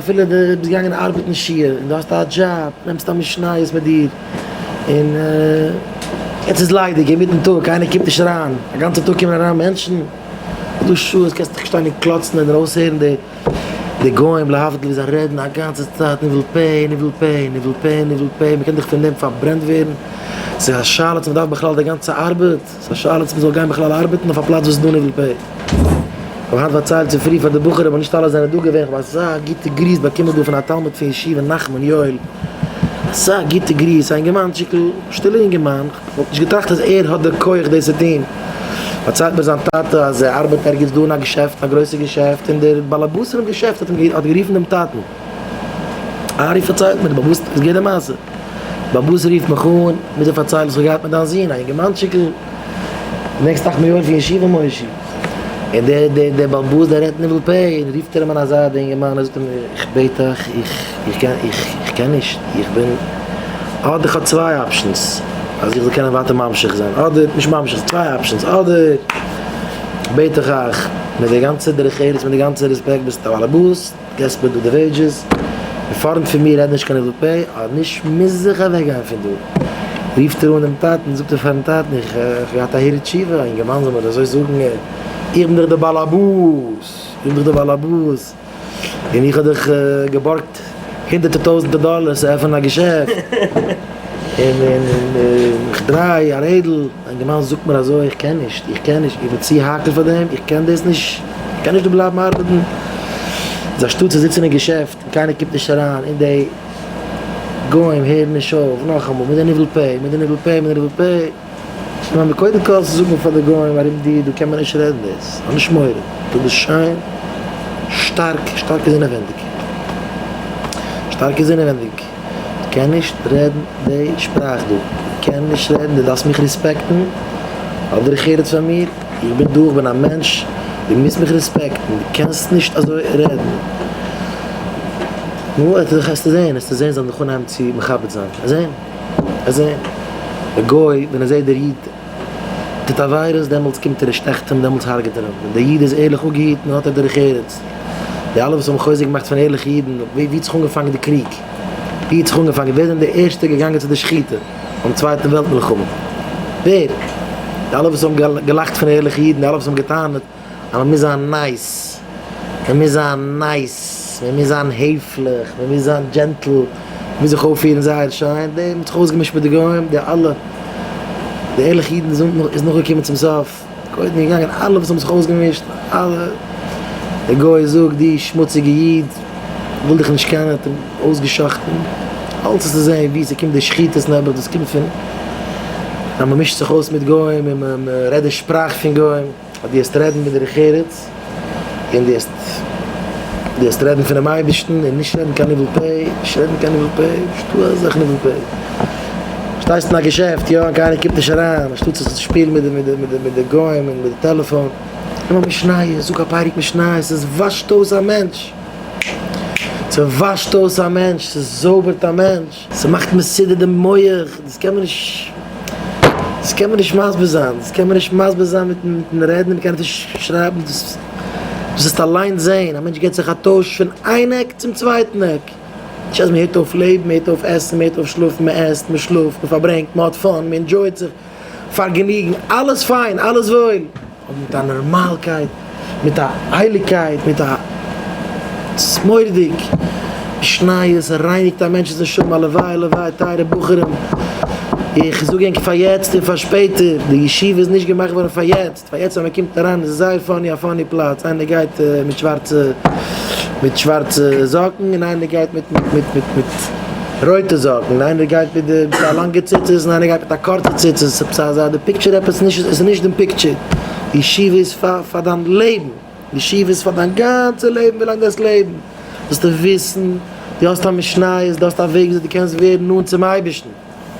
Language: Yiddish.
אפילו דו ביסט געגאנגען ארבעטן שיעור און דו האסט א דזשאב, נעמסט א משניות מיט דיר, און יעצט איז ליידיג אינמיטן טאג, קיינער קומט נישט אריין, א גאנצע טאג קומען אריין מענטשן, ס'איז דא שעות קענסט דיך שטיין און קלאצן און אויסהערן די די גוים להבדיל ווי זיי רעדן א גאנצע צייט ניבול פה ניבול פה ניבול פה ניבול פה, מ'קען דאך פון דעם פארברענט ווערן, ס'איז א שאלה צו מ'דארף בכלל די גאנצע ארבעט. ס'איז א שאלה צו מ'זאל גיין בכלל ארבעטן אויף א פלאץ וואס איז דא ניבול פה. כ'האב היינט פארציילט צופרי פאר די בחורים אבער נישט אלע זענען דא געווען, כ'האב אזא גוטע גריס באקומען דא פון א תלמיד פון ישיבה נחמן יואל, אזא גוטע גריס, א אינגערמאנטשיקל, שטילע אינגערמאן, כ'וואלט נישט געטראכט אז ער האט די כח דאס צו טון, פארציילט מיר זיין טאטע אז ער ארבעט ערגעץ דא אין א געשעפט, א גרויסע געשעפט, און דער באלעבאס פונעם געשעפט האט אים האט גערופן דעם טאטן, ארי פארציילט מיר, די באלעבאס איז געווען די מעשה. באלעבאס רופט מיך אן, מוז ער פארציילן וואס כ'האב געהאט מיט דיין זון, א אינגערמאנטשיקל, נעקסט טאג מיואל פון ישיבה מושי. און דער דער דער באלעבאס דער רעדט ניבול פה, און רופט ער אים אן א זייט דער אינגערמאן און זאגט אים, איך בעט דיך, איך איך קען איך איך קען נישט, איך בין, אדער איך האב צוויי options אז איך זאל קענען ווייטער ממשיך זיין, אדער, נישט ממשיך, צוויי options, אדער בעט איך אייך, מיט די גאנצע דרך ארץ, מיט די גאנצע רעספעקט, ביסט א באלעבאס, געסט מיר דא די wages, און פארנט פון מיר רעד נישט קיין ניבול פה, אז נישט מוז איך אוועק גיין פון דא. רופט ער אן דעם טאטן, זאגט ער פארן טאטן, איך האב געהאט א הרהור תשובה, א אינגערמאן זאל מיר אזוי זאגן, איך בין דאך דער בעל הבית, איך בין דאך דער בעל הבית, און איך האב דיך געבארגט הונדערטער טויזענטער דאלער צו עפענען א געשעפט, און און און איך דריי א רעדל, א אינגערמאן זאגט מיר אזוי, איך קען נישט, איך קען נישט, איך בין צו הייקל פאר דעם, איך קען דאס נישט. קען נישט דא בלייבן ארבעטן, איז אנשטאט צו זיצן אין געשעפט און קיינער קומט נישט אריין און די גוים הערן נישט אויף, נאכאמאל מיט די ניבול פה, מיט די ניבול פה, מיט די ניבול פה, נאר מיר קודם כל צו זאגן פאר די גוים ארום דיר דא קען מען נישט רעדן דאס, האב נישט מורא, דו ביסט שיין, שטארק, שטארק איז אינעווענדיג, שטארק איז אינעווענדיג. קען נישט רעדן די שפראך דא, קען נישט רעדן, דו דארפסט מיך רעספעקטן, האב דרך ארץ פאר מיר, איך בין דא, איך בין א מענטש, דו מוזט מיך רעספעקטן, דו קענסט נישט אזוי רעדן. נו, עסטו זען, עסטו זען זיי וועלן דיך אנהייבן צו מכבד זיין, עסט זען, עסט זען. דער גוי ווען ער זעט דער איד טוט עבירות, דעמאלטס קומט ער און שטעכט אים, דעמאלטס הרג'ט ער אים. ווען דער איד איז ערליך אפגעהיטן האט ער דרך ארץ. די אלע וואס האבן חוזק געמאכט פון ערליכע אידן, ווי האט זיך אנגעפאנגען די קריג? ווי האט זיך אנגעפאנגען? ווער זענען די ערשטע געגאנגען צו די שחיטה ביים צווייטן וועלט מלחמה? ווער? די אלע וואס האבן געלאכט פון ערליכע אידן, די אלע וואס האבן געטענה'ט אז מען מוז זיין nice, מען מוז זיין nice, מען מוז זיין העפליך, מען מוז זיין gentle, מען מוז זיך אויפפירן זייער שיין, די האבן זיך אויסגעמישט מיט די גוים, די אלע, די ערליכע אידן איז נאכגעקומען צום סוף. קודם געגאנגען אלע וואס האבן זיך אויסגעמישט, אלע, דער גוי זאגט דו שמוציגע איד, וויל דיך נישט קענען, האט אים אויסגע'שחט'ן, אלץ איז צו זען ווי ס'קומט די שחיטות נעבעך, דאס קומט פון אז מ'מישט זיך אויס מיט גוים און מ'רעדט די שפראך פון גוים, אז דו העסט רעדן מיט דרך ארץ און דו העסט דו העסט רעדן פונעם אייבערשטן און נישט רעדן קיין ניבול פה, נישט רעדן קיין ניבול פה, נישטא אזא זאך ניבול פה. שטייסט אין א געשעפט יא און קיינער קומט נישט אריין, אנשטאט זיך צו שפילן מיט די מיט די מיט די מיט די גוים און מיט די טעלעפאן, נעם א משניות, זאג א פרק משניות, עס וואשט אויס א מענטש, ס'וואשט אויס א מענטש, ס'זויבערט א מענטש, ס'מאכט מסודר די מח, דאס קען מען נישט, דאס קען מען נישט מסביר זיין, דאס קען מען נישט מסביר זיין מיטן רעדן, מ'קען עס נישט שרייבן, דאס וועסטו אליינס זען, א מענטש געבט זיך א טויש פון איין עק צום צווייטן עק. נישט אז מען הערט אויף לעבן, מען הערט אויף עסן, מען הערט אויף שלאפן, מען עסט, מען שלאפט, מען פארברענגט, מען האט fun, מען enjoy ט זיך, פארגעניגן, אלעס פיין, אלעס וואויל, אבער מיט א נארמאלקייט, מיט א הייליגקייט, מיט א, ס'איז מורא'דיג, משניות רייניגט א מענטש'ס נשמה, הלוואי הלוואי טייערע בחורים, איך זאג ענק פאר יעצט און פאר שפעטער, די ישיבה איז נישט געמאכט געווארן פאר יעצט. פאר יעצט אז מען קומט אריין איז עס זייער funny א funny פלאץ איינער גייט מיט שווארצע מיט שווארצע זאקן און איינער גייט מיט מיט מיט מיט מיט רויטע זאקן און איינער גייט מיט די מיט א לאנגע ציצית און איינער גייט מיט א קורצע ציצית עפעס אזא די picture עפעס נישט עס איז נישט דעם picture ישיבה איז פאר פאר דיין לעבן ישיבה איז פאר דיין גאנצע לעבן ווילאנג דו האסט לעבן זאלסטו וויסן דו האסט א משניות דו האסט א וועג וויאזוי דו קענסט ווערן נאנט צום אייבערשטן.